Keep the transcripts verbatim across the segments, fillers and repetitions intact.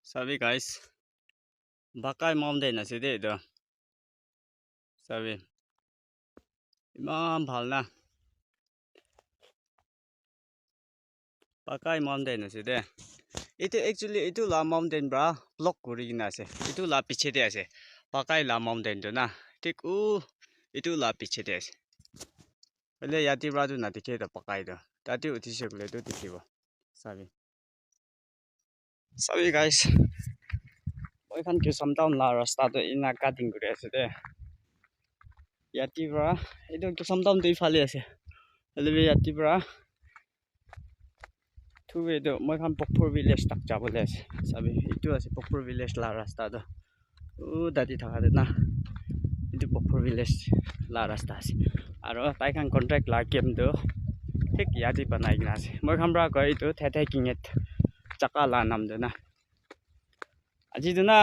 Sabi guys, Bakai Mountain ase de etu. Sabi, iman bhal na. Bakai Mountain ase de. Etu actually etu la mountain pra block kuri kena ase. Etu la piche de ase. Bakai la mountain tu na. Thik u etu la piche de ase. Hoile yate pra tu na dikhe to Bakai tu. Tate uthi se koile tu dikhibo. Sabi. Sabi guys, moi khan Kisam town la rasta toh ena cutting kuri ase de. Yate pra, etu Kisam town toh ifale ase. Hoile bi yate pra, through etu moi khan Pokpur village tak jabo le ase. Sabi, etu ase Pokpur village la rasta toh. Uh, dadi thaka de na. Etu Pokpur village la rasta ase. Aro tai khan contract la camp tu thik yate banai kena ase. Moi khan pra koi etu Thethai Kinget jaka la nam tu na. Aji tu na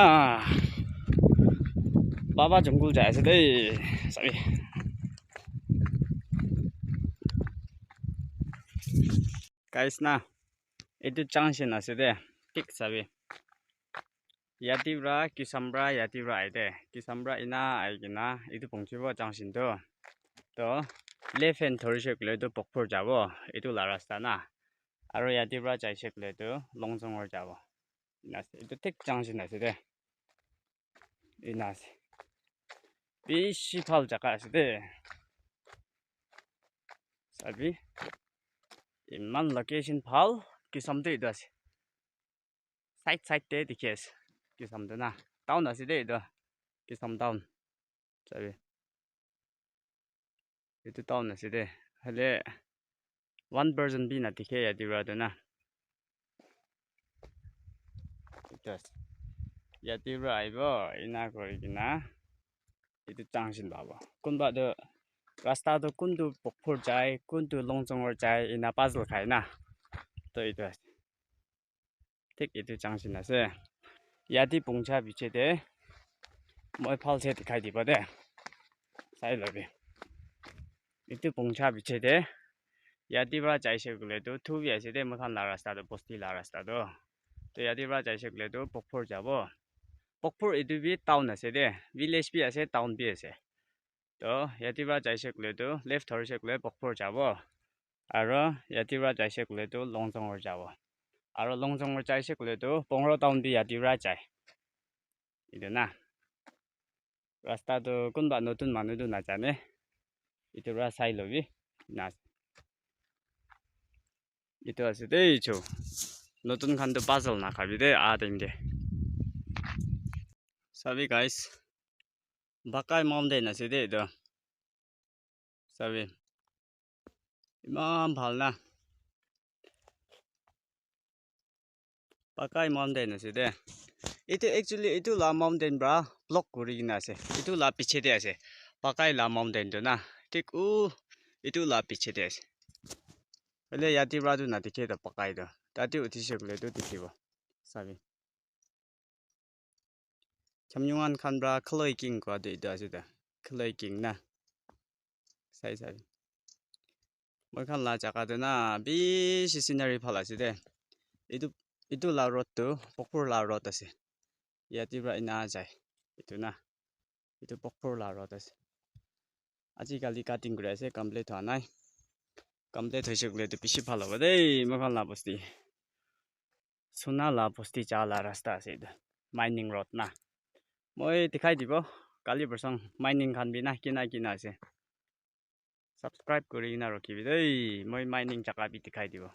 Baba Jungle jai ase de. Sabi. Guys na, etu junction ase de. Thik sabi. Yate pra Kisam pra yate pra ahi de. Kisam pra ena ahi kena etu pongchibo junction tu. To left hand dhori se koile tu Pokpur jabo. Etu la rasta na. Aro yate pra jai se koile tu Longchongor jabo. Ena ase. Etu thik junction ase de. Ena ase. Bishi bhal jaka ase de. Sabi. Iman location bhal. Kisam tu etu ase. Side side te dikhi ase. Kisam tu na. Town ase de etu. Kisam town. Sabi. Etu town ase de. Hoile one person bi na dikhe yate pra tu na. Etu ase. Yate pra ahibo, ena kuri kena. Etu junction pabo. Kunba tu rasta tu kuntu Pokpur jai, kuntu Longchongor jai, ena puzzle khai na. To etu ase. Thik etu junction ase. Yate pongcha piche te moi bhal se dikhai dibo de. Sai lobi. Etu pongcha piche te yate pra jai se koile tu thu bi ase de moi khan la rasta tu bosti la rasta tu. To yate pra jai se koile tu Pokpur jabo. Pokpur etu bi town ase de. Village bi ase, town bi ase. To yate pra jai se koile tu left dhori se koile Pokpur jabo. Aro yate pra jai se koile tu Longchongor jabo. Aro Longchongor jai se koile tu Pongro town bi yate pra jai. Etu na. Rasta tu kunba notun manu tu najane. Etu pra sai lobi. Na. Etu ase de cho. Notun khan tu puzzle na khabi de a time de. Sabi guys. Bakai Mountain ase de etu. Sabi. Iman bhal na. Bakai Mountain ase de. Etu actually etu la mountain pra block kuri kena ase. Etu la piche de ase. Bakai la mountain tu na. Thik u etu la piche de ase. Hoile yate pra tu na dikhe to Bakai tu. Tate uthi se koile tu dikhibo. Sabi. Chamnyungan khan pra Khloi King kua tu etu ase ta. Khloi King na. Sai sai. Moi khan la jaka tu na bishi scenery bhal ase de. Etu, etu la road tu Pokpur la road ase. Yate pra ena jai. Etu na. Etu Pokpur la road ase. Ajikali cutting kuri ase, complete hwa nai. Complete hoise koile tu bishi bhal hobo de, moi khan la bosti. Suna la bosti ja la rasta ase etu. Mining road na. Moi dikhai dibo, kali bosong mining khan bi na kina kina ase. Subscribe kuri kena rakhibi de, moi mining jaka bi dikhai dibo.